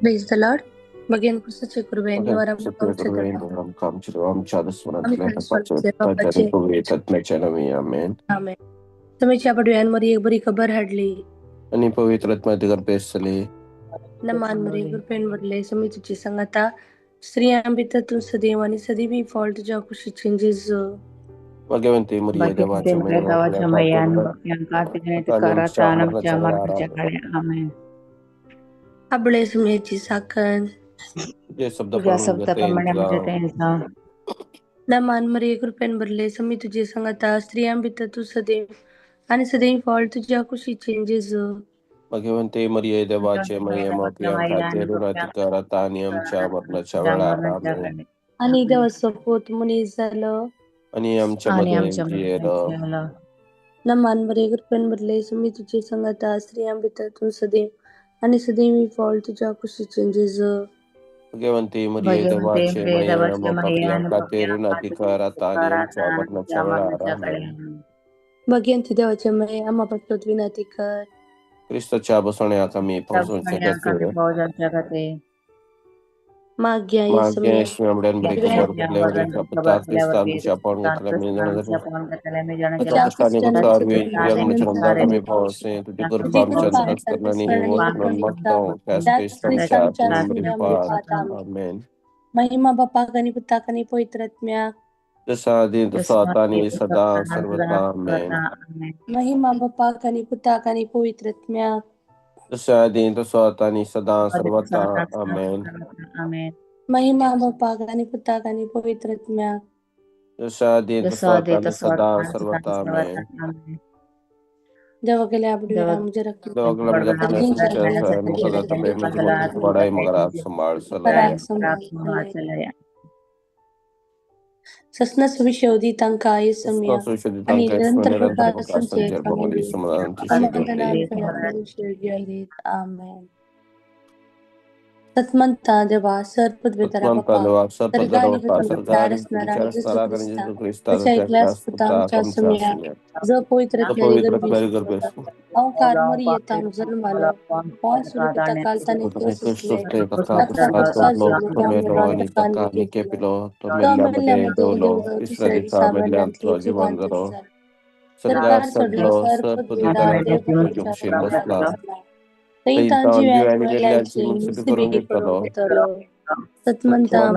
Praise the Lord. भगेन क्रिस्ताचे कृपेन निवारा आमच्या आमच्या. आमेन. समेच्या पडव्यान एक बरी खबर हाडली आणि पवित्र आत्म्यात गर्भेसली. नमान मरे कृपेन भरले, समी तुझी संगता, स्त्रियां भितर तूं सदैव आणि सदैवी फळ तुझ्या कुशीचें जेजू. भाग्यवंती मरिये देवाच्या देवाच्या मैया, आमच्या मरणाच्या काळी. आमेन. आपले सुमेची साखर तुझ्या तुझ्या शब्दाप्रमाणे आमच्या ते जावं. नमान मरिये कृपेन भरले, समी तुझी संगता, स्त्रियां भितर तूं सदैव आणि सदैव फळ तुझ्या कुशीचें जेजू. भाग्यवंती मरिये देवाचे मैये, खातीर अधिकार आता आणि आमच्या मरणाच्या वेळार. आमेन. आणि देवाचो पूत मनीस जालो आणि आमच्या आणि मध्ये आमच्या मध्ये जियेलो. जियेलो. नमान मरिये कृपेन भरले, समी तुझी संगता, स्त्रियां भितर तूं सदैव आणि सदैव फळ तुझ्या कुशीचें जेजू. भाग्यवंती मरिये भाग्यवंती देवाचे मरिये मैये, देवाचे मैया, खातीर अधिकार आता आणि आता आमच्या आणि मरणाच्या आमच्या वेळार. मरणाच्या काळी. आमेन. आमेन. भगवंती देवाचे मये, आम्हा पासत विनंती कर. क्रिस्ताच्या बसण्याक आमी पावसाच्या आमी खातीर पावसाच्या खातीर. माग्या मागे येसुम्या येशूया बरी खबर घेतल्या पुता क्रिस्तांच्या पावन घेतल्या मी तुझ्या आमी पावसे तुझी कृपा आमच्या अंतस्करणांनी ओतून मागता त्यास क्रिस्तांच्या आत्म्यान. आमेन. महिमा बापाक आणि पुताक आणि पवित्र आत्म्याक. जसा आधी तसो आता आणि सदा सर्वथा. आमेन. महिमा बापाक आणि पुताक आणि पवित्र आत्म्याक. जसा आधी तसो आता आणि सदा सर्वथा. आमेन. आमेन. महिमा बापाक आणि पुताक आणि पवित्र आत्म्याक. जसा आधी जसो तसो आधी आता आणि तसो सदा आता आणि सर्वथा. सदा आमेन. सर्वथा. आमेन. देवा गेले आपली देवा आमच्या रक्त देवाकडे ससनस विषयोदी तांकां येसम्या आणि निरंतर प्रकाशांचे आमेन. सतमंता देवा सर पदवीधरा बापा सरकारी विचार असणारा जेजू ख्रिस्ता त्याच्या एकल्याच पुता आमच्या सुम्या जो पवित्र गर्भेस अवकार मरी येता जन्मालो पांच पिता कालताने सुचले सरकार सोडलो सर पदवीधरा देव सतमंता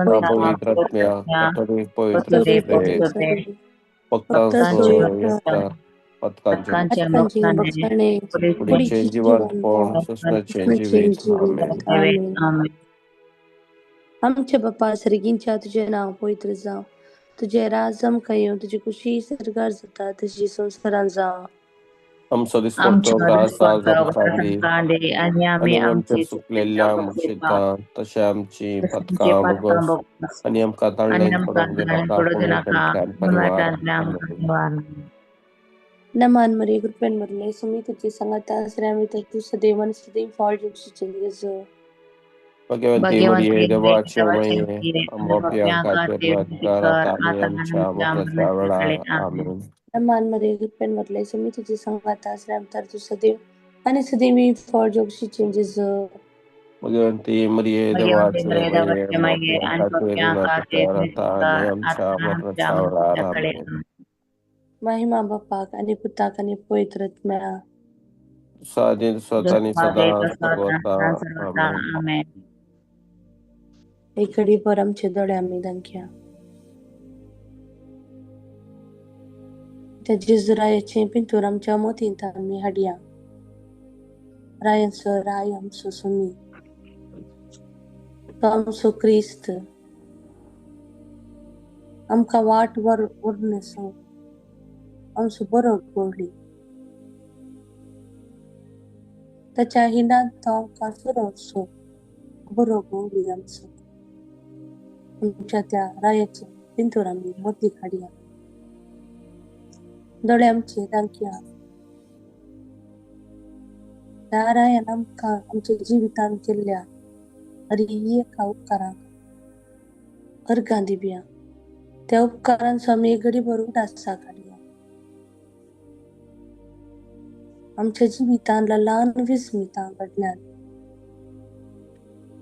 आमचे बापा सर्गींच्या तुझे नाव पवित्र जावं, तुझे राज आमकां येवं, तुजी खुशी सरकार जाता तशी संवसारांत जावं. आमचो दिसपट्टो घास आज आमकां दी आणि आनी आमी आमच्या आमची चुकलेल्या मुशिता तशें आमची पथकां बोगस आनी आमकां आनी ताणें आमकां पडोवंक ताणें दिनाका पडूं पूण दिनाका तांतल्यान परिवार. आमकां आमेन. निवार. नमान मरिये कृपेन भरले, सुमी तुझी संगता, स्त्रियां भितर तूं सदैव आनी सदैव फळ जेजूचें जेजू. भाग्यवंती मरिये भाग्यवंती देवाचे देवाचे मये, मये, आमच्या पापयां खातीर खातीर अधिकार कर आता आनी आता आमच्या आमच्या मरणाच्या मरणाच्या वेळार. वेळार. आमेन. आमेन. नमान मरिये कृपेन भरले, सुमी तुझी संगता, स्त्रियां भितर तूं सदैव आनी सदैव फळ जेजूचें जेजू. भाग्यवंती मरिये भाग्यवंती देवाचे मरिये मये, देवाचे मये, आमच्या आनी खातीर पापयां खातीर अधिकार आता आनी कर आमच्या आता आमच्या मरणाच्या वेळार. मरणाच्या वेळार. आमेन. महिमा बापाक आणि पुताक आणि पवित्र आत्म्याक. जसो आदी तसो आता आनी जसो सदा आदी तसो आता सर्वथा. आनी सर्वथा. आमेन. आमेन. एक घडीभर आमचे दोळे आमी दांकया. त्या जेजुरायाचें पिंतूर आमच्या मतींत आमी हाडया. रायांचो राय आमचो सुमी, तो आमचो क्रिस्त आमकां वाट व्हरून आमचो बरो गोवली. ताच्या हिंडांत तो आमकां सुरोवचो बरो गोवली आमचो. आमच्या त्या रायाचें पिंतूर आमी मतीक हाडया. दोळे आमचे दांकया. त्या रायान आमकां आमच्या जिवितांत केल्ल्या हर एका उपकाराक अर्गां दिवया. त्या उपकारांचो आमी एक घडीभर उडास काडया. आमच्या जिवितांत ल्हान विस्मितां घडल्यात.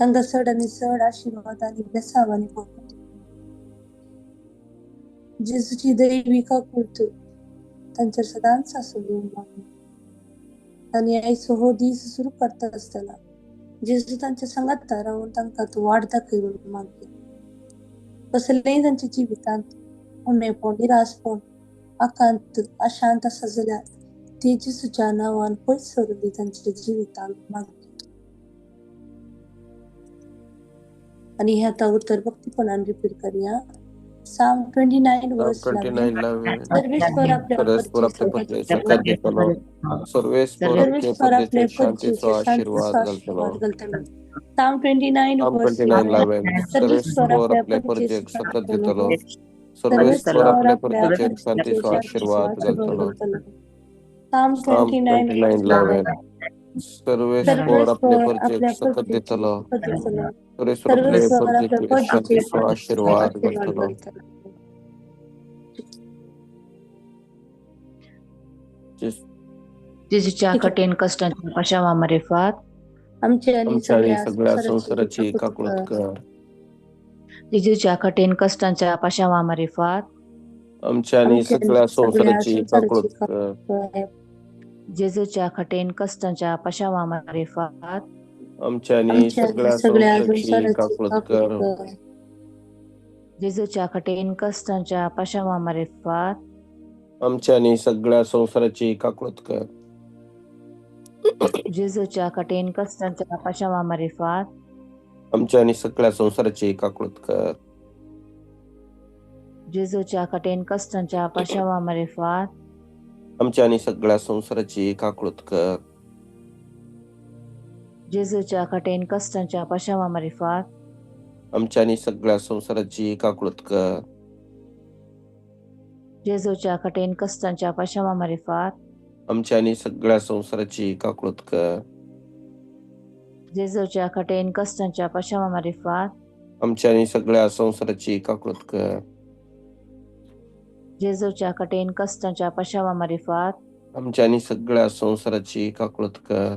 तांकां चड आनी चड आशिर्वाद आनी बेसांवांनी भरून. जेजूची दैवी काकूट तांचेर सदांच आसूं दी म्हणून. आनी आयचो हो दीस सुरू करता आसतना जेजू तांच्या सांगाता रावन तांकां तूं वाट दाखय म्हणून मागया. कसलेंय तांच्या जिवितांत उणेपण, निरासपण, आकांत, अशांत आसा जाल्यार ती जेजूच्या नांवान पयस सरून दी तांच्या जिवितांत मागया. आनी हे आतां उतर भक्तीपणान रिपीट करया. Psalm 29 verse 11. सर्वेस्पर आपल्या परजेक दितलो, सर्वेस्पर आपले परजेक शांतीचो आशीर्वाद घालतलो. Psalm 29 verse 11. सर्वेस्पर आपले परजेक सकत दितलो, सर्वेस्पर आपले परजेक शांतीचो आशीर्वाद घालतलो. Psalm 29 verse 11. सर्वेस्पर आपले परजेक सकत दितलो, सर्वेस्पर आपले परजेक शांतीचो आशीर्वाद घालतलो. जेजूच्या कठीण कष्टांच्या पाशावा मारिफात आमच्या आणि सगळ्या संसाराची काकळूत कर. जेजूच्या कठीण कष्टांच्या पाशावा मारिफात आमच्या आणि सगळ्या संसाराची काकळूत कर. जेजूच्या कठीण कष्टांच्या पाशावा मारिफात आमच्या आणि सगळ्या संसाराची काकळूत कर. जेजूच्या कठीण कष्टांच्या पाशावा मारिफात आमच्या आणि सगळ्या संसाराची काकळूत कर. जेजूच्या कठीण कष्टांच्या पाशावा मारिफात आमच्या आणि सगळ्या संसाराची काकळूत कर. जेजूच्या कठीण कष्टांच्या पाशावा मारिफात आमच्या आणि सगळ्या संसाराची काकळूत कर. जेजूच्या कठीण कष्टांच्या पाशावा मारिफात आमच्या आणि सगळ्या संसाराची काकळूत कर. जेजूच्या कठीण कष्टांच्या पाशावा मारिफात आमच्या आणि सगळ्या संसाराची काकळूत कर. जेजूच्या कठीण कष्टांच्या पाशावा मारिफात आमच्या आणि सगळ्या संसाराची काकळूत कर. जेजूच्या कठीण कष्टांच्या पाशावा मारिफात आमच्या आणि सगळ्या संसाराची काकळूत कर.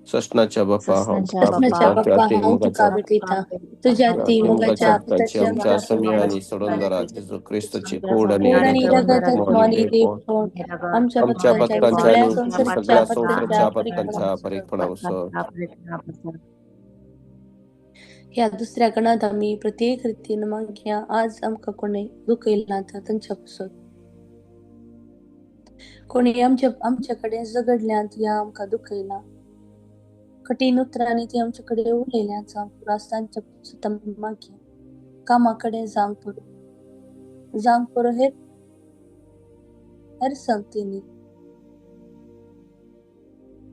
ससनाच्या बापा, हांव तुका भेटयता, तुज्या ती मोगाच्या आमच्या समी आणि सोडणदारा जेजू क्रिस्ताची कोड आणि आमच्या भक्तांच्या आणि सगळ्या संसाराच्या भक्तांच्या परिपणावसर. ह्या दुसऱ्या गणात आमी प्रत्येक रितीन मागया. आज आमकां कोणी दुखयलां तर तांच्या पासून, कोणी आमच्या कडेन झगडल्यांत या आमकां दुखयलां, कठीण उतरांनी ती आमचे कडेन उलयल्यात जावं पुरो, तांच्या पासून आमी मागया. कामा कडेन जावंक पुरो, जावंक पुरो हेर हेर संगतींनी.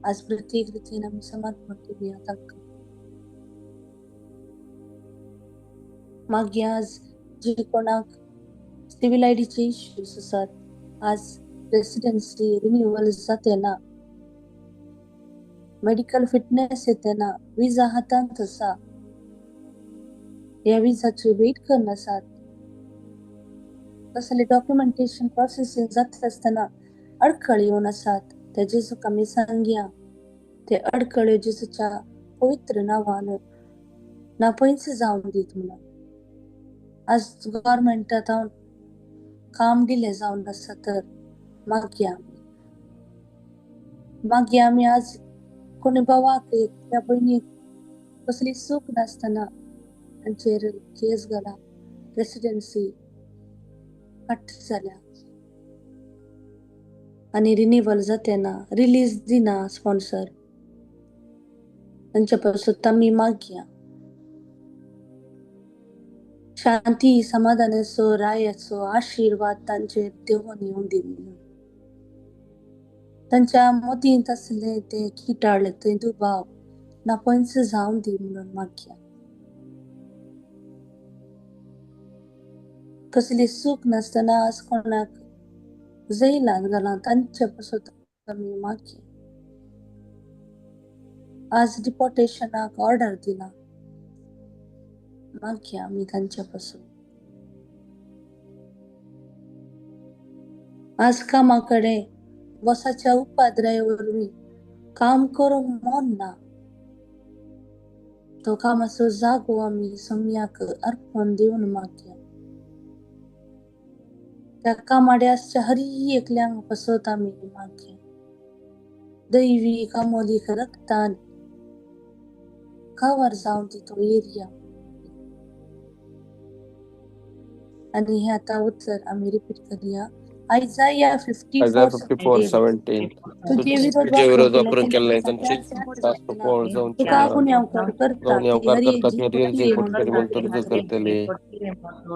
आज प्रत्येक रितीन आमी समर्पण दिवया तांकां. मागीर आज जे कोणाक सिव्हिल आयडीचे इश्यूज आसात, आज रेसिडेन्सी रिन्युअल जाते ना, मेडिकल फिटनेस येते ना, विजा हातांत आसा, ह्या विजाची वेट करून आसात, कसले डॉक्युमेंटेशन प्रोसेसींग जाता आसतना अडखळ येवन आसात, ते जेजूक आमी सांगया. ते अडखळ्यो जेजूच्या पवित्र नांवान ना पयस जावन दीत म्हणून. आज गव्हर्मेंटात काम डिले जावन आसा तर मागया आमी, मागया आमी. आज कोणी भावाक या भयणीक कसली चूक नासतना तांचेर केस घाला, रेसिडेन्सी कट जाल्या आनी रिन्युअल जाते ना, रिलीज दिना स्पॉन्सर, तांच्या पासून आमी मागया. शांती, समाधानाचो, रायाचो आशिर्वाद तांचेर देवून येवन दी म्हणून. तांच्या मतींत आसले ते किटाळ, ते दुबाव नापंच जावन दी म्हणून मागया. कसली चूक नासतना आज कोणाक जैलांत घालां तांचे पासून आमी मागया. आज डिपोर्टेशनाक ऑर्डर दिला, मागया आमी तांचे पासून. आज कामा कडेन बॉसाच्या उपाद्रया वरवीं काम करूंक मन ना, तो कामाचो जागो आमी सम्याक अर्पण दिवन मागया. त्या कामाडे आसच्या हरी एकल्यांक पसत आमी मागया. दैवी कामोलीक रक्तान कवर जावन ती तो एरिया. आनी हे आतां उतर आमी रिपीट करया. आयजाया 54:17. तुजे विरोध वापरून केल्लें फळ जावचें तुका गुन्यांवकार करता ती म्हूण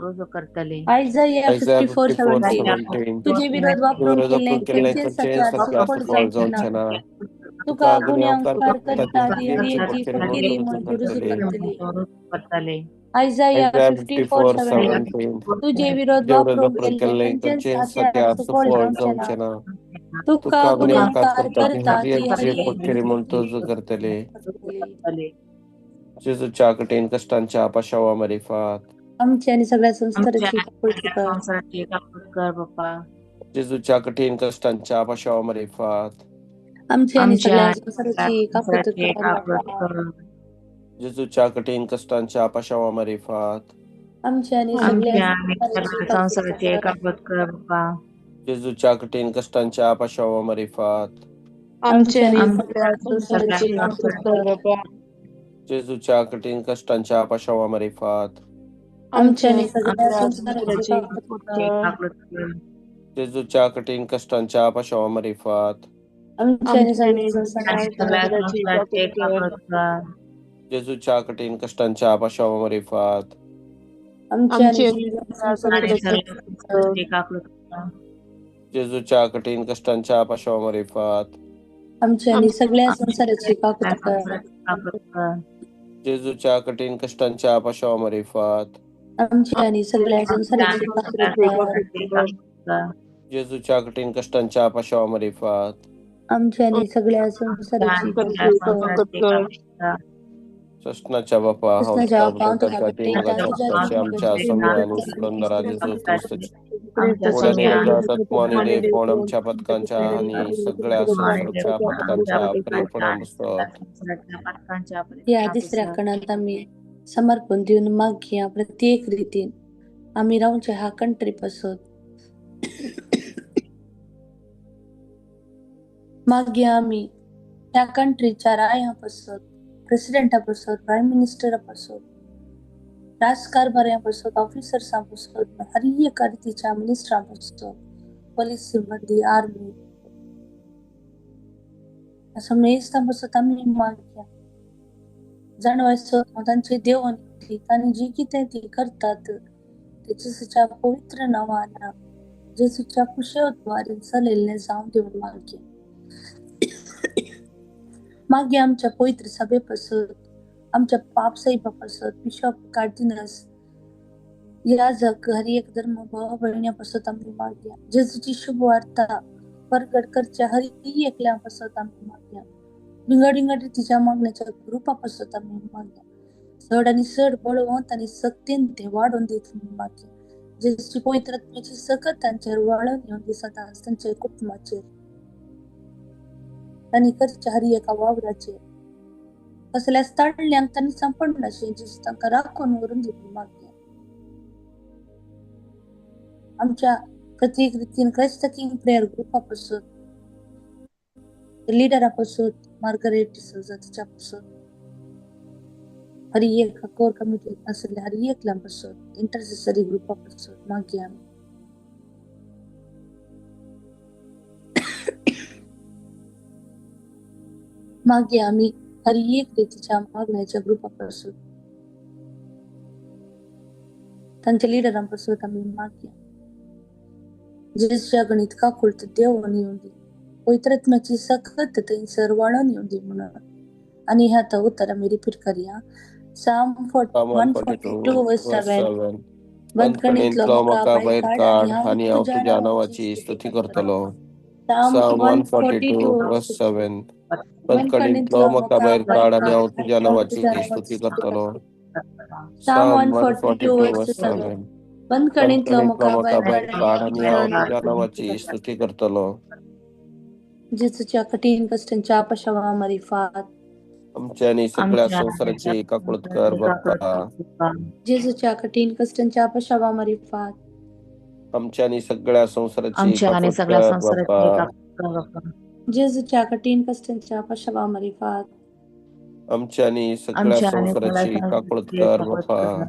रुजू करतली. आयजाया आयजाया 54:17. 54:17. तुजे विरोध वापरून विरोध केल्लें वापरून केल्लें खंयचें खंयचें सत्याचें फळ फळ जावचें ना. जावचें ना. तुका तुका गुन्यांवकार गुन्यांवकार करता करता ती ती हरएकी फटकिरी फटकिरी म्हूण म्हूण रुजू रुजू करतली. करतली. आयजाया आयजाया 54:17. 54:17. तुजे विरोध तुजे विरोध वापरून वापरून केल्लें केल्लें खंयचें खंयचें सत्याचें सत्याचें फळ फळ जावचें ना. जावचें ना. तुका तुका गुन्यांवकार गुन्यांवकार करता ती करता ती हरएक हरएकी फटकिरी म्हूण रुजू करतली. करतली. जेजूच्या कठीण कश्टांच्या पाशावा मारिफात. आमची आनी सगळ्या आमच्या संस्काराची काकूट कर. संसाराची काकूट कर बाप्पा. जेजूच्या कठीण कश्टांच्या पाशावा मारिफात. आमची आनी आमच्या सगळ्या आणि संसाराची काकूट संसाराची कर काकूट बाप्पा. कर. जेजूच्या कठीण कश्टांच्या पाशावा मारिफात. आमची आनी सगळ्या आमच्या आणि संसाराची सगळ्या काकूट संसाराची कर. काकूट कर बाप्पा. जेजूच्या कठीण कश्टांच्या पाशावा मारिफात. आमची आमचे आनी आणि सगळ्या आमच्या सगळ्या सगळ्या संसाराची संसाराची काकूट काकूट कर कर. बाबा. जेजूच्या कठीण कश्टांच्या पाशावा मारिफात. आमची आमचे आनी आणि सगळ्या सगळ्या संसाराची संसाराची काकूट काकूट कर. कर. काकूट कर. जेजूच्या कठीण कश्टांच्या पाशावा मारिफात. आमची आनी आमचे सगळ्या आणि संसाराची सगळ्या सगळ्या काकूट कर. संसाराची संसाराची काकूट कर. काकूट कर. जेजूच्या कठीण कश्टांच्या पाशावा मारिफात. आमची आनी आमचे आणि सगळ्या सगळ्या आणि संसाराची संसाराची सगळ्या काकूट कर. संसाराची काकूट कर. जेजूच्या कठीण कश्टांच्या पाशावा मारिफात. आमची आनी आमचे सगळ्या आमच्या संसाराची काकूट सगळ्या कर. संसाराची काकूट कर. जेजूच्या कठीण कश्टांच्या पाशावा मारिफात. आमची आनी सगळ्या आमच्या संसाराची आणि काकूट सगळ्या कर. संसाराची काकूट कर. जेजूच्या कठीण कश्टांच्या पाशावा मारिफात. आमची आनी सगळ्या आमच्या संसाराची आणि काकूट सगळ्या कर. संसाराची काकूट कर. सृष्णाच्या बापा, हांव कृष्णाच्या तुका बापा, हांव तुका भेटयतां ती भेटयतां मोगाच्या तुज्या पुताची आमच्या जिवाच्या सौम्य आनी सोडणदारा जेजू क्रिस्ताची आमच्या गोड आनी सौम्य आणि नवजात आत्मो आनी देवपण आमच्या पथकांच्या आनी सगळ्या संवसाराच्या पथकांच्या प्रेरपणा पुस्तक. पातकांच्या ह्या तिसऱ्या कणांत आमी समर्पण दिवन मागया प्रत्येक रितीन आमी रावचे ह्या कंट्री पासत. मागया आमी ह्या कंट्रीच्या राया पासत, प्रेसिडेंटा पासत, प्रायम मिनिस्टरा पासत, राजकारभाऱ्यां पासत, ऑफिसर्सां पासत, हर एका रितीच्या मिनिस्टरां पासत, पोलीस सिब्बंदी, आर्मी, समेस्तां पासत आमी मागया. जाणवायचो तांचे देव आनी तांणी जी कितें ती करतात ते जेजूच्या पवित्र नांवान, जेजूच्या कुशेद्वारे चलयल्लें जावं दिवन मागया. मागीर आमच्या पवित्र सभे पासत, आमच्या पाप साहेबा पासत, बिशप, कार्दिनस, याजक, हर एक धर्म भाव भयण्या पासत आमी मागया. जेजूची शुभ वार्ता परगट करच्या हर एकल्या पासत आमी मागया. विंगड विंगड रितीच्या मागण्याच्या ग्रुपा पासत आमी मागया. चड आनी चड बळवंत आनी सक्तीन ते वाडोवन दीत म्हणून मागया. जेजूची पवित्र आत्म्याची सकत तांचेर वाळून येवन दी सदांच तांच्या कुटुंबाचेर तांणी करच्या हर एका वावराचेर. कसल्याच ताळल्यांक तांणी सांपडनाशें जेजू तांकां राखून व्हरून दी म्हणून मागया. आमच्या प्रत्येक रितीन क्रायस्ट किंग प्रेयर ग्रुपा पासून, लिडरा पासून, मार्गरेट डिसोजा तिच्या पासून, हर एक कोर कमिटी आशिल्ल्या हर एकल्या पासून, इंटरसेसरी ग्रुपा पासून मागया आमी. मागया आमी हर एक रितीच्या मागण्याच्या ग्रुपा पासून, तांच्या लिडरां पासून आमी मागया. जेजूच्या गणित काकुळट देवून येवन दी, पवित्र आत्म्याची सकत थंयसर वाळून येवन दी म्हणून. आनी ह्या आतां उतर आमी रिपीट करया. Psalm Psalm 142 142 verse verse 7. 7. बंदखणींतलो बंदखणींतलो म्हाका म्हाका भायर भायर काड काड आनी हांव आनी हांव तुज्या तुज्या नांवाची नांवाची स्तुती स्तुती करतलो. करतलो. Psalm Psalm 142 142 verse verse 6. 7. बंदखणींतलो बंदखणींतलो म्हाका म्हाका भायर भायर काड आनी काड हांव तुज्या आनी हांव नांवाची तुज्या नांवाची स्तुती स्तुती करतलो. करतलो. Psalm Psalm 142 142 verse verse 7. 7. बंदखणींतलो बंदखणींतलो म्हाका म्हाका भायर भायर काड काड आनी आनी हांव हांव तुज्या तुज्या नांवाची नांवाची स्तुती स्तुती करतलो. जेजूच्या कठीण कश्टांच्या पशावा मारिफात. आमच्या आणि सगळ्या आमच्या आणि सगळ्या संसाराची काकळत कर संसाराची काकळूत बाप्पा. कर बाप्पा. जेजूच्या कठीण कष्टांच्या पशावा मारिफात. आमच्या आणि सगळ्या संसाराची आमच्या आणि काकळत सगळ्या कर संसाराची बाप्पा. काकळूत कर बाप्पा. जेजूच्या कठीण कष्टांच्या पशावा मारिफात. आमच्या आणि सगळ्या आमच्या आणि सगळ्या संसाराची काकळत संसाराची कर काकळूत बाप्पा. कर बाप्पा.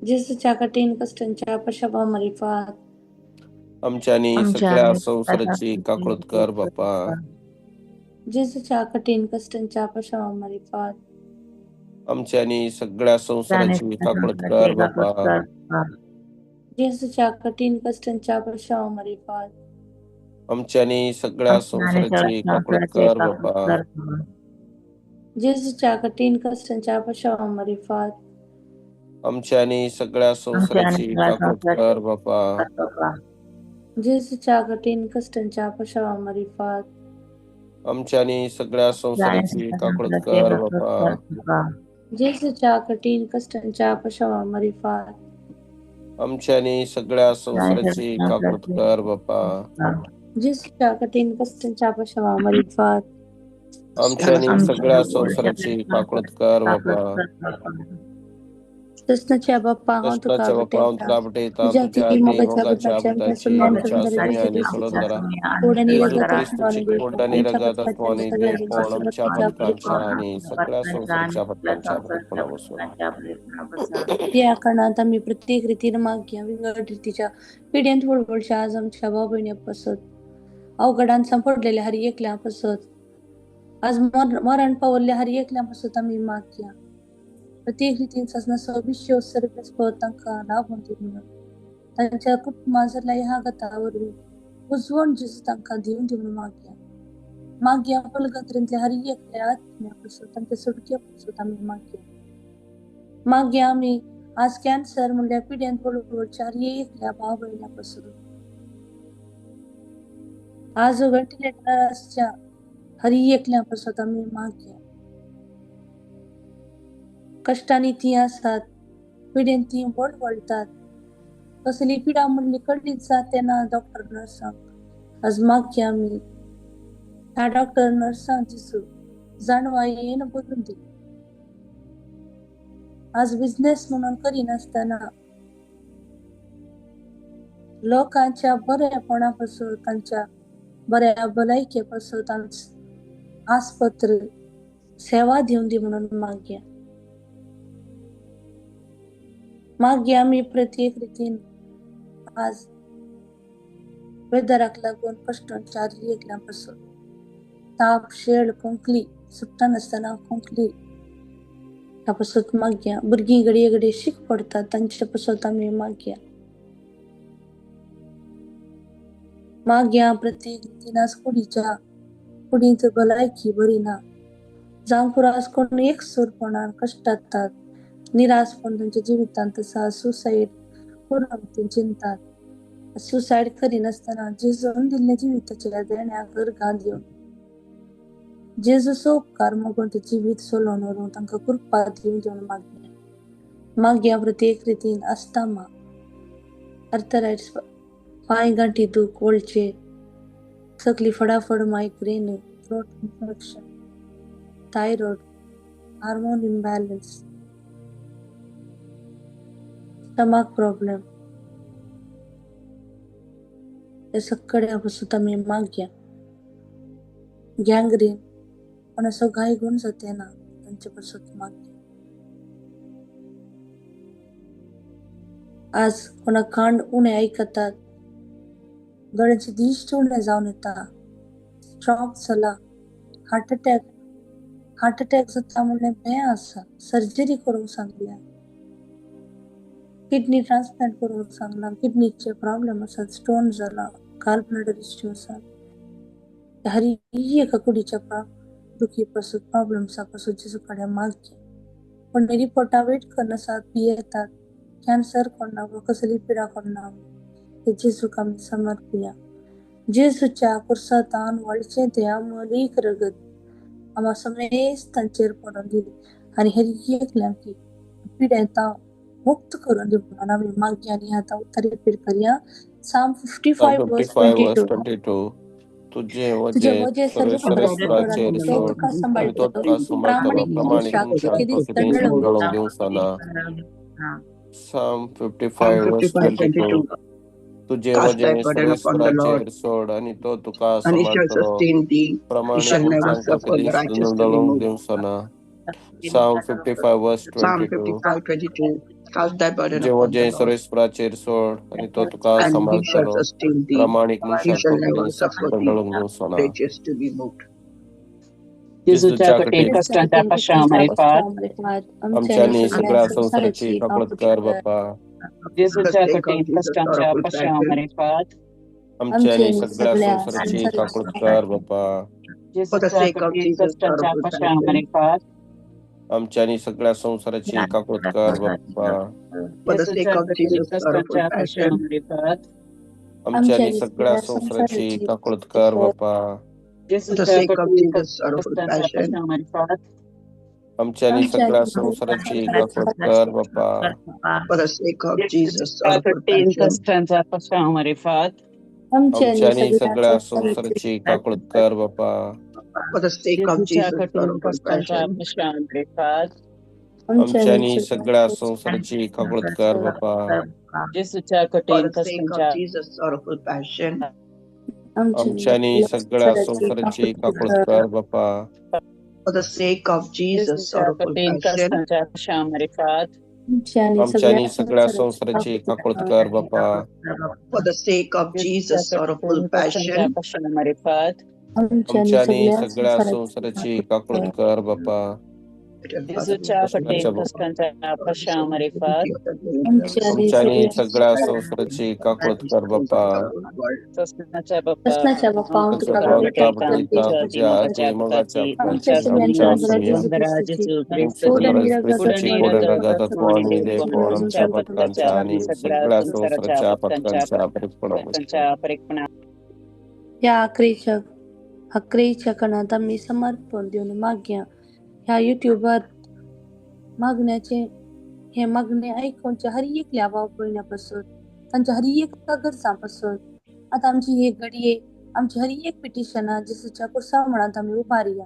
जेजूच्या कठीण कष्टांच्या पशावा मारिफात. आमच्या आणि आमच्या सगळ्या आणि सगळ्या संसाराची संसाराची काकळत काकळूत कर कर बाप्पा. बाप्पा. जेजूच्या कठीण कष्टांच्या पशावा मारिफात. आमच्या आणि सगळ्या आमच्या आणि संसाराची सगळ्या काकळत संसाराची कर काकळूत बाप्पा. कर बाप्पा. जेजूच्या कठीण कष्टांच्या पशावा मारिफात. आमच्या आणि सगळ्या आमच्या आणि सगळ्या संसाराची काकळत संसाराची कर काकळूत बाप्पा. कर बाप्पा. जेजूच्या कठीण कष्टांच्या पशावा मारिफात. आमच्या आणि सगळ्या आमच्या आणि संसाराची सगळ्या काकळत संसाराची कर बाप्पा. कर बाप्पा. जेजूच्या कठीण कष्टांच्या पशावा मारिफात. आमच्या आणि सगळ्या आमच्या आणि संसाराची सगळ्या काकळत संसाराची कर काकळूत बाप्पा. कर बाप्पा. जेजूच्या कठीण कष्टांच्या पशावा मारिफात. आमच्या आणि सगळ्या आमच्या आणि सगळ्या संसाराची काकळत संसाराची कर बाप्पा. बाप्पा. जेजूच्या कठीण कष्टांच्या पशावा मारिफात. आमच्या आणि आमच्या सगळ्या आणि सगळ्या संसाराची काकळत संसाराची कर काकळूत बाप्पा. कर बाप्पा. कृष्णाच्या बाप्पा हांव तुका कृष्णाच्या बाप्पा हांव भेटयता तुका भेटयता तुज्या तुझ्या ती अति मोगाच्या मोगाच्या बुद्धाची आमच्या बुद्धाची सुम्या आमच्या सुंदर सुम्या आणि येशू सोडंदरा ख्रिस्ताच्या कोड आणि येशू रगात ख्रिस्तूची आत्माने कोड आणि आमच्या रगात पथकाच्या आत्माने सगळ्या देव पण आमच्या आमच्या पथकाच्या पथकांच्या आणि सगळ्या संसाराच्या पथकांच्या बरेपणा बसून. त्या कारणात आम्ही प्रत्येक रीतीन मागया विंगड रीतीच्या पिढ्यांत वळवळच्या आज आमच्या भाव भयणी पसत अवघडान सांपडलेल्या हर एकल्या पसत आज मरण पावल्ल्या हर एकल्या पसत आम्ही मागया प्रत्येक रीतीन सासना सविश्व सर्वेस तांकां लाभून दी म्हणून तांच्या कुटुंबा जाल्यार ह्या गता वरवीं उजवण जेजू तांकां दिवन दी म्हणून मागया. मागया पलगत्रेंतल्या हर एकल्या आत्म्या पसत तांच्या सुटक्या पसत आमी मागया. मागया आमी आज कॅन्सर म्हणल्यार पिड्यांत वळवळच्या हर एकल्या भाव भयण्या पसून आज व्हेंटिलेटर आसच्या हर एकल्या पसत आमी मागया. कश्टांनी ती आसात पिडेन ती वळवळटात कसली पिडा म्हणली कडलीच जाते ना डॉक्टर नर्सांक आज मागया आमी ह्या डॉक्टर नर्सांक जेजू जाणवायेन बदलून दी. आज बिझनेस म्हणून करिनासतना लोकांच्या बऱ्यापणा पासून तांच्या बऱ्या भलायके पासून आस्पत्र सेवा दिवन दी म्हणून मागया. मागया आमी प्रत्येक रितीन आज वेदराक लागून कश्टांच्या एकल्या पासून ताप शेळ खोंकली सुट्टा नासतना खोंकली ह्या पासून मागया. भुरगीं घडये घडये शीक पडतात तांचे पासून आमी मागया. मागया प्रत्येक रितीन आज कुडीच्या कुडींत भलायकी बरी ना जावं पुरो आज कोण एकसूरपणान कश्टातात निराशपण तांच्या जिवितांत आसा सुसायड करून ते चिंतात सुसायड करिनासतना जेजून दिल्ल्या जिविताच्या देण्याक गर्गां दिवन जेजूचो उपकार मागून ते जिवीत चलोवन व्हरूंक तांकां कृपा दिवन दिवन मागया. मागया प्रत्येक रितीन आस्तामा आर्थरायट्स पांय गांठी दूख वळचे सगली फडाफड migraine throat infection thyroid hormone imbalance stomach problem हे सगळ्या पासून आमी मागया. गँग्रीन कोणाचो घाय गुण जाते ना तांचे पासून मागया. आज कोणा कान उणें आयकतात दोळ्यांची दिश्ट उणें जावन येता स्ट्रोक जाला हार्ट अटॅक जाता म्हणलें भंय आसा सर्जरी करूंक सांगल्या किडनी ट्रान्सप्लांट करूंक सांगला किडनीचे प्रॉब्लेम आसात स्टोन जाला गाल ब्लॅडर इश्यू आसा हर एका कुडीच्या दुखी पासून प्रॉब्लम्सा पासून जेजू कडेन मागया. पूण रिपोर्टां वेट करनासात भियेतात कॅन्सर कोण ना कसली पिडा कोण ना ते जेजूक आमी समर्पिया. जेजूच्या कुर्सातान वळचें तें अमोलीक रगत आमा समेस्त तांचेर पडून दिली आनी हर एकल्यांक पिडेंता मुक्त करून दी म्हणून आमी मागया. आनी आतां उतर रिपीट करया. Psalm 55 verse 55 verse 22. 22. तुजें तुजें वजें वजें सर्व कर सर्वेश्वराचेर आनी तो सोड तुका आनी तो सांबाळटलो. तुका सांबाळटलो. प्रामाणीक प्रमाणीक मनशाक तो मनशाक तो केदींच केदींच दंडळोवंक दंडळोवंक दिवचो. दिवचो ना. Psalm Psalm 55 verse 55, 22. 22. तुजें Cast thy वजें burden upon the Lord, सर्वेश्वराचेर सोड आनी तो तुका and he shall सांबाळटलो. sustain thee. He प्रमाणीक shall never मनशाक तो suffer the केदींच righteous to be दंडळोवंक moved. दिवचो ना. Psalm 55 verse Psalm 22. 55, 22. Cast thy burden तुजें upon the वजें Lord, सर्वेश्वराचेर सोड आनी तो तुका and he shall सांबाळटलो. sustain thee. प्रमाणीक He मनशाक shall तो never केदींच suffer thee, दंडळोवंक दिवचो ना. righteous to be moved. जेजूच्या जेजूच्या कठीण कठीण कश्टांच्या कठीण पाशांव कश्टांच्या मारिफात पाशांव मारिफात आमच्या आमच्या आनी आनी सगळ्या सगळ्या संवसाराची संवसाराची काकळूत काकूट कर कर. बापा. For the जेजूच्या sake कठीण of Jesus' कश्टांच्या sorrowful पाशांव passion, मारिफात आमच्या आमच्या आनी आनी सगळ्या सगळ्या संवसाराची संवसाराची काकळूत कर बापा. for the जेजूच्या sake of कठीण Jesus' कश्टांच्या sorrowful पाशांव passion, मारिफात आमच्या आनी सगळ्या संवसाराची काकळूत कर बापा. for the sake जेजूच्या of कठीण Jesus' sorrowful कश्टांच्या पाशांव passion, मारिफात आमच्या आमच्या आनी आनी सगळ्या सगळ्या संवसाराची संवसाराची काकळूत कर बापा. for the जेजूच्या sake of कठीण Jesus' sorrowful कश्टांच्या passion, पाशांव मारिफात आमच्या आनी आमच्या सगळ्या आनी सगळ्या संवसाराची संवसाराची काकळूत कर बापा. for the sake of Jesus' जेजूच्या sorrowful कठीण passion, कश्टांच्या पाशांव मारिफात आमच्या आनी आमच्या आनी सगळ्या सगळ्या संवसाराची संवसाराची काकळूत कर बापा. for the sake of जेजूच्या Jesus' कठीण sorrowful कश्टांच्या passion, पाशांव मारिफात आमच्या आमच्या आनी आनी सगळ्या सगळ्या संवसाराची काकळूत कर बापा. जेजूच्या for कठीण the sake of कश्टांच्या Jesus' sorrowful passion, आमच्या आमच्या आनी आनी सगळ्या सगळ्या संवसाराची संवसाराची काकूट काकळूत कर. कर बापा. for the sake of Jesus' जेजूच्या sorrowful कठीण passion, कश्टांच्या पाशांव मारिफात आमच्या आनी आमच्या सगळ्या आनी सगळ्या संवसाराची संवसाराची काकूट काकळूत कर. कर बापा. for the sake of जेजूच्या Jesus' sorrowful कठीण कश्टांच्या passion, पाशांव मारिफात आमच्या आनी आमच्या आनी सगळ्या सगळ्या संवसाराची संवसाराची काकूट काकळूत कर. कर बापा. जेजूच्या कठीण कष्टाच्या बापा. कश्टांच्या पाशांव मारिफात आमच्या आनी आमच्या आनी सगळ्या सगळ्या संवसाराची काकळूत कर बापा. सस्नाच्या बाप्पा प्रश्नाच्या बाप्पा हांव हांव तुका तुका तुझ्या भेटयतां भेटयतां तुका तुज्या भेटयता हाती तुज्या मोगाच्या हाती मोगाच्या पुताची आमच्या पुताची आमच्या सगळ्यांच्या आमच्या सुन्या अंदरा सुन्या जेजू सुंदरा ख्रिस्ताची जेजू गोड ख्रिस्ताची आणि सुंदर ख्रिस्ताची गोड गोड आणि रगातत्व रगतत्व आणि आणि देवपण देवपण आमच्या आमच्या पथकांच्या पथकांच्या आणि आणि सगळ्या सगळ्या संसाराच्या संवसाराच्या पथकांच्या पथकांच्या परिपणामध्ये. पथकांच्या परिपणा. ह्या आखरीच्या आखरीच्या कणांत आमी समर्पण दिवन मागया. ह्या युट्यूबार मागण्याचे हे मागणे आयकुचे हर एकल्या भाव भयणा पासून तांच्या हर एका गरजां पासून आतां आमची हे घडये आमची हर एक पिटिशनां जेजूच्या कुर्सा म्हणांत आमी उबारया.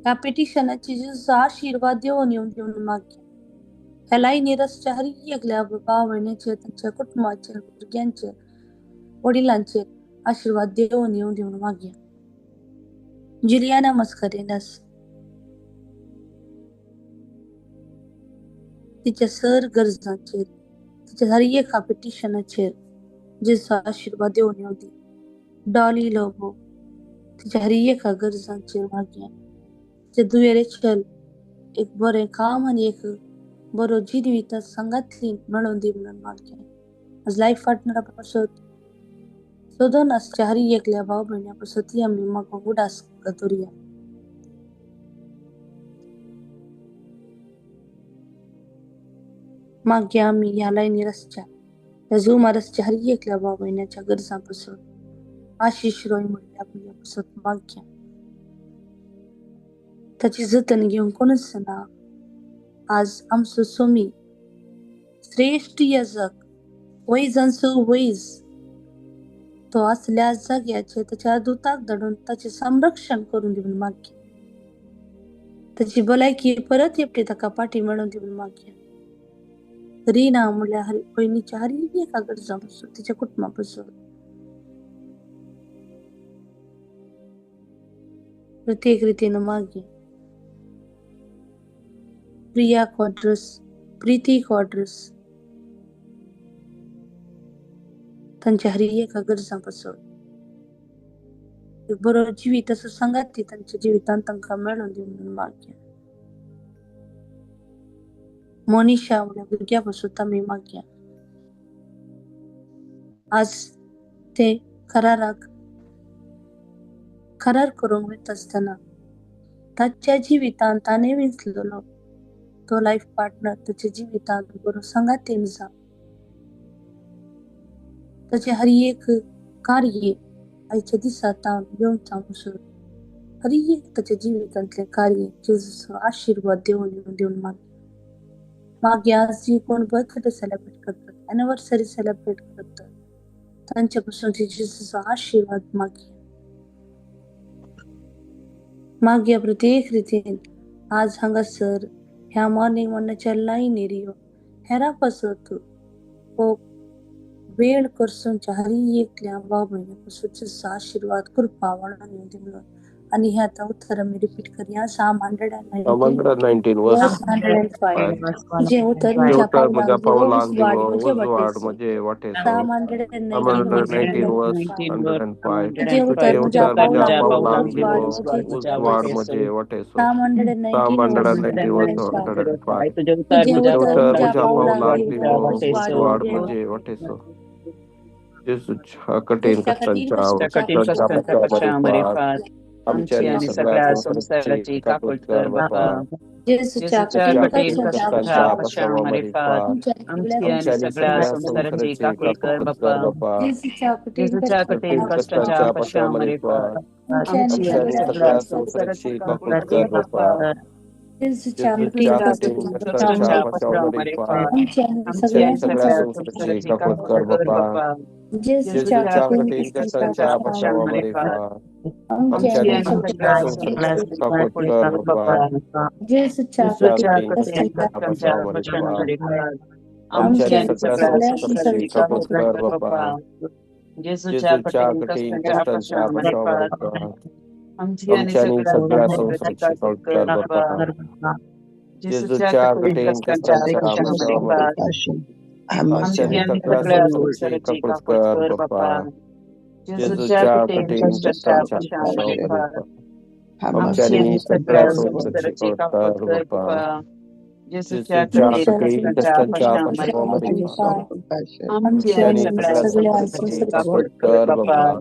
ह्या पिटिशनाची जेजूचो आशिर्वाद देवन येवन दिवन मागया. ह्या लायनीर आसच्या हर एकल्या भाव भयणीचेर तांच्या कुटुंबाचेर भुरग्यांचेर वडिलांचेर आशिर्वाद देवन येवन दिवन मागया. जुलियाना मस्करेनस तिच्या सर गरजांचेर तिच्या हर एका पिटिशनाचेर जेजूचो आशिर्वाद देवन येवं दी. डॉली लोबो तिच्या हर एका गरजांचेर मागया. तिच्या दुयेरेचेर एक बरें काम आनी एक बरो जिविता सांगातली मेळोवन दी म्हणून मागया. आज लायफ पार्टनरा पासत सोदून आसच्या हर एकल्या भाव भयण्या पासत ती आमी मागूंक उडास दवरुया. मागया आमी ह्या लायनीर आसच्या ह्या झुमार आसच्या हर एकल्या भाव भयण्याच्या गरजां पासून आशिश रोय म्हणल्या भुरग्या पासत मागया. ताची जतन घेवंक कोणूच ना. आज आमचो सोमी श्रेश्ठ याजक वैजांचो वैज तो आसल्या जाग्याचेर ताच्या दुताक धाडून ताचें संरक्षण करून दी म्हणून मागया. ताची भलायकी परत एकटी ताका पाठी मेळोवन दी म्हणून मागया. रिना म्हणल्यार हर पयलींच्या हर एका गरजां पासून तिच्या कुटुंबा पासून प्रत्येक रितीन मागया. प्रिया क्वाड्रस प्रीती क्वाड्रस तांच्या हर एका गरजां पासून एक बरो जिवीत असो सांगात ती तांच्या जिवितांत तांकां मेळोवन दी म्हणून मागया. मोनिशा म्हणल्यार भुरग्या पासून आमी मागया. आज ते कराराक करार करूंक वता आसतना ताच्या जिवितांत ताणें विंचलेलो तो लायफ पार्टनर ताच्या जिवितांत बरो सांगातीन जावं. ताचें हर एक कार्य आयच्या दिसा तावन येवन पसून हर एक ताच्या जिवितांतलें कार्य जेजूचो आशिर्वाद देवन येवन दिवन मागया. मागीर आज जी कोण बर्थडे सेलिब्रेट करतात एनिवर्सरी सेलिब्रेट करतात तांचे पासून जेजूचो आशिर्वाद मागया. मागया प्रत्येक रितीन आज हांगासर ह्या मॉर्निंग म्हणण्याच्या लायनीर यो हेरां पासत हो वेळ करसून हरी एकल्या भाव भयणी पासून आशिर्वाद कृपा वाडोवन येवं दी म्हणून. आनी हे आतां उतर आमी रिपीट करया. Psalm 119 119 verse verse 105. 5. तुजें उतर तुजें म्हज्या उतर म्हज्या पावलांक दिवो पावलांक उजवाड दिवो म्हजे उजवाड वाटेचो. म्हजे वाटेचो. Psalm 119 verse 119 verse 105. 105. तुजें तुजें उतर म्हज्या उतर म्हज्या पावलांक दिवो पावलांक उजवाड दिवो म्हजे उजवाड वाटेचो. म्हजे वाटेचो. Psalm Psalm 119 verse 119 verse 105. 105. तुजें तुजें उतर उतर म्हज्या म्हज्या पावलांक पावलांक दिवो दिवो उजवाड उजवाड म्हजे म्हजे वाटेचो. वाटेचो. जेजूच्या कठीण जेजूच्या कठीण कश्टांच्या कश्टांच्या कश्टांच्या पश्चात पश्चात मरिफात आमची आमच्या आणि आणि सगळ्या सगळ्या संसाराची संसाराची काकूट काकूट कर कर बापा. बापा. जेजूच्या जेजूच्या कठीण कठीण कठीण कश्टांच्या कश्टांच्या कष्टांच्या पश्चात पश्चात पश्चात मरिफात मरिफात आमच्या आमची सगळ्या आणि आमच्या आणि सगळ्या सगळ्या संसाराची संसाराची काकूट कर काकूट बापा. कर बापा. जेजूच्या कठीण जेजूच्या कठीण कश्टांच्या कठीण कष्टांच्या कश्टांच्या पश्चात पश्चात मरिफात मरिफात आमच्या आणि आमची आणि आमच्या आणि सगळ्या सगळ्या सगळ्या संसाराची संसाराची काकूट काकूट कर कर बापा. बापा. जेजूच्या जेजूच्या कठीण कठीण कश्टांच्या कश्टांच्या कष्टांच्या पश्चात पश्चात मरिफात मरिफात आमच्या आणि आमची आमच्या सगळ्या आणि आणि सगळ्या सगळ्या संसाराची संसाराची काकूट काकूट कर कर बापा. बापा. जेजूच्या जेजूच्या कठीण कठीण कश्टांच्या कश्टांच्या पश्चात पश्चात मरिफात मरिफात आमच्या आमच्या आणि आणि सगळ्या सगळ्या संसाराची संसाराची काकूट कर बापा. जेजूच्या जेजूच्या कठीण कठीण कश्टांच्या कश्टांच्या पश्चात मरिफात आमची आमच्या आणि आणि सगळ्या सगळ्या संसाराची संसाराची काकूट काकूट कर कर बापा. बापा. जेजूच्या जेजूच्या कठीण कठीण कष्टांच्या कश्टांच्या पश्चात पश्चात मरिफात मरिफात आमची आणि आमच्या आणि सगळ्या सगळ्या संसाराची संसाराची काकूट काकूट कर कर बापा. बापा. जेजूच्या जेजूच्या कठीण कठीण कष्टांच्या कश्टांच्या पश्चात पश्चात मरिफात मरिफात Have mercy आमच्या आमची आणि आणि सगळ्या सगळ्या संसाराची संसाराची काकूट काकूट कर कर बापा. बापा. जेजूच्या जेजूच्या कठीण कठीण कष्टांच्या कश्टांच्या पश्चात पश्चात मरिफात मरिफात Have आमच्या mercy आमची आणि आणि सगळ्या सगळ्या संसाराची संसाराची काकूट काकूट कर कर बापा. बापा. जेजूच्या जेजूच्या कठीण कठीण कष्टांच्या कश्टांच्या पश्चात पश्चात मरिफात मरिफात आमची आमच्या आणि आणि सगळ्या सगळ्या संसाराची संसाराची काकूट काकूट कर कर बापा. बापा.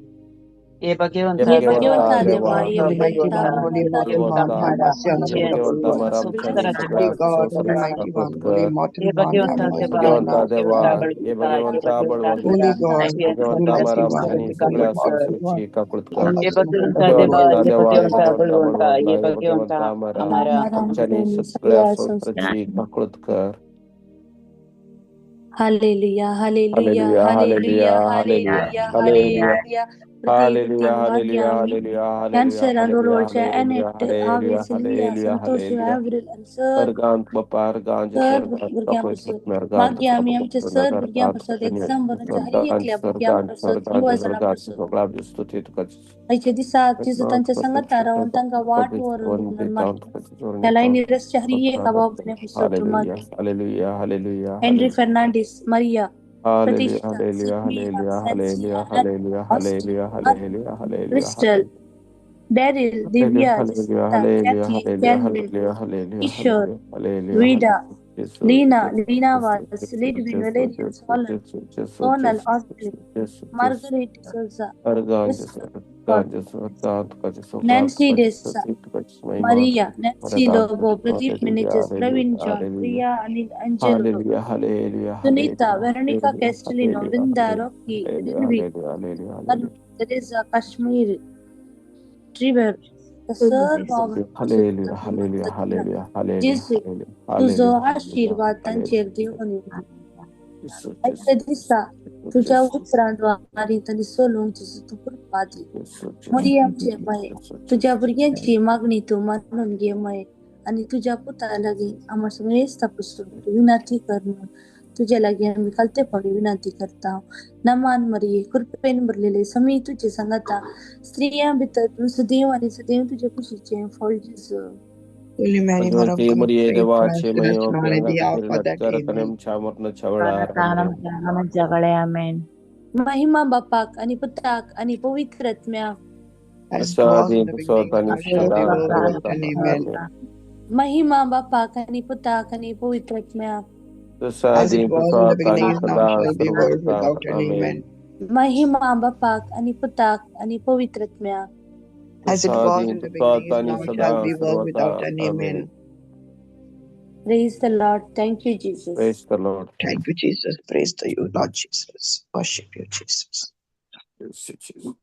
हे हे भगवंता हे भगवंता भगवंता देवा देवा हे हे भगवंता भगवंता बळवंता हे भगवंता मारा आमची आमच्या आणि आणि सगळ्या सगळ्या संसाराची संसाराची काकूट कर. हे भगवंता देवा भगवंता हे देवा भगवंता हे बळवंता भगवंता हे बळवंता भगवंता भगवंता अमरा मारा आमची आमच्या आणि आणि सगळ्या सगळ्या संसाराची संसाराची काकूट कर. हे भगवंता देवा भगवंता हे देवा हे भगवंता भगवंता बळवंता बळवंता हे हे भगवंता भगवंता मारा अमरा अमरा आमच्या आमच्या आणि आणि सगळ्या सगळ्या संसाराची. संसाराची काकूट कर. Hallelujah hallelujah hallelujah hallelujah hallelujah hallelujah hallelujah hallelujah. प्रत्येक हालेलुया रितीन मागया हालेलुया आमी हालेलुया कॅन्सर हालेलुया रोलच्या हालेलुया एनेट आवे hallelujah Sylvia hallelujah Santosh hallelujah. Avril आणि सर अर्गांत बाप्पा अर्गांत सर स्वर्गांत भुरग्यां पासून मागया आमी आमच्या सर भुरग्यां पासत एक्झाम बरोवच्या हर एकल्या भुरग्यां पासत युवा जाणां पासत स्तुती तुका आयच्या दिसा जेजू तांच्या सांगाता रावन तांकां वाट व्हरून दी म्हणून मागया. ह्या लायनी रस्त्या हर एका भाव भयणी पासत तूं hallelujah मागया. Hallelujah hallelujah Henry hallelujah Fernandes, Maria, hallelujah Pratishtha, hallelujah Sudmira, hallelujah Francia, hallelujah hallelujah Austin, hallelujah hallelujah hallelujah Crystal, Daryl, hallelujah Divya, hallelujah Jacinta, hallelujah Kathy, hallelujah Calvin, hallelujah hallelujah Kishore, hallelujah Vida, Jesu Lina, Jesu Lina Jesu Vaz, Jesu Lidwin, Jesu Valerian, Jesu Solan, Jesu Jesu Sonal, Jesu Audrey, Jesu Jesu Margaret Souza, organ Jesu Crystal, organ Jesu organ तुका Jesu Nancy तुका Jesu Desa, तुका Jesu महिमा Maria, Nancy वरदान Lobo, Pradeep hallelujah Menezes, Praveen hallelujah John, hallelujah Priya Anil Angelo, hallelujah hallelujah Sunita, hallelujah Veronica hallelujah Castellino, hallelujah Vrinda, Rocky, hallelujah Rinvi, hallelujah hallelujah Arun, Teresa, Kashmir, Trevor, sir भाव hallelujah hallelujah hallelujah hallelujah जेजू hallelujah तुजो hallelujah आशिर्वाद तांचेर दिवन येवं. जेसू आयच्या जेसू दिसा तुज्या जेसू उतरांद्वारी तांणी चलूंक जेजू तूं कृपा दी. जेसू मोरी जेसू आमचे माये जेसू तुज्या जेसू भुरग्यांची मागणी तूं मानून घे माये आनी तुज्या पुता लागीं आमच्या समेस्ता पसून तूं विनंती कर म्हणून तुज्या लागीं आमी खालतेपणी विनंती करता. नमान मरिये कृपेन भरलेले समी तुजे सांगाता स्त्रियां भितर तूं सदैव आनी सदैव तुजे कुशीचें फळ Jesu. Holy Mary, Mother of Bhagwati God, मरिये pray for us देवाचे sinners Mahima now and at the hour of our death. कर Amen. आमच्या मरणाच्या वेळार आमेन. जगळे आमेन. महिमा बापाक आणि पुताक आणि पवित्र आत्म्याक. As it तसो was आदी in the तसो beginning, आनी now shall सदा be, world सर्वदा without end. Amen. आमेन. महिमा बापाक आणि पुताक आणि पवित्र आत्म्याक. तसो As आदी it was तसो in the आनी beginning, is now, सदा shall be, world सर्वदा without end. Amen. Amen. महिमा बापाक आणि पुताक आणि पवित्र आत्म्याक. As it तसो was आदी in the तसो beginning, is आनी now, सदा shall be, world सर्वदा without end. Amen. Amen. Praise the Lord. Thank you, Jesus. Praise the Lord. Thank you, Jesus. Praise to you, Lord Jesus. Worship you, Jesus. Yes, Jesus.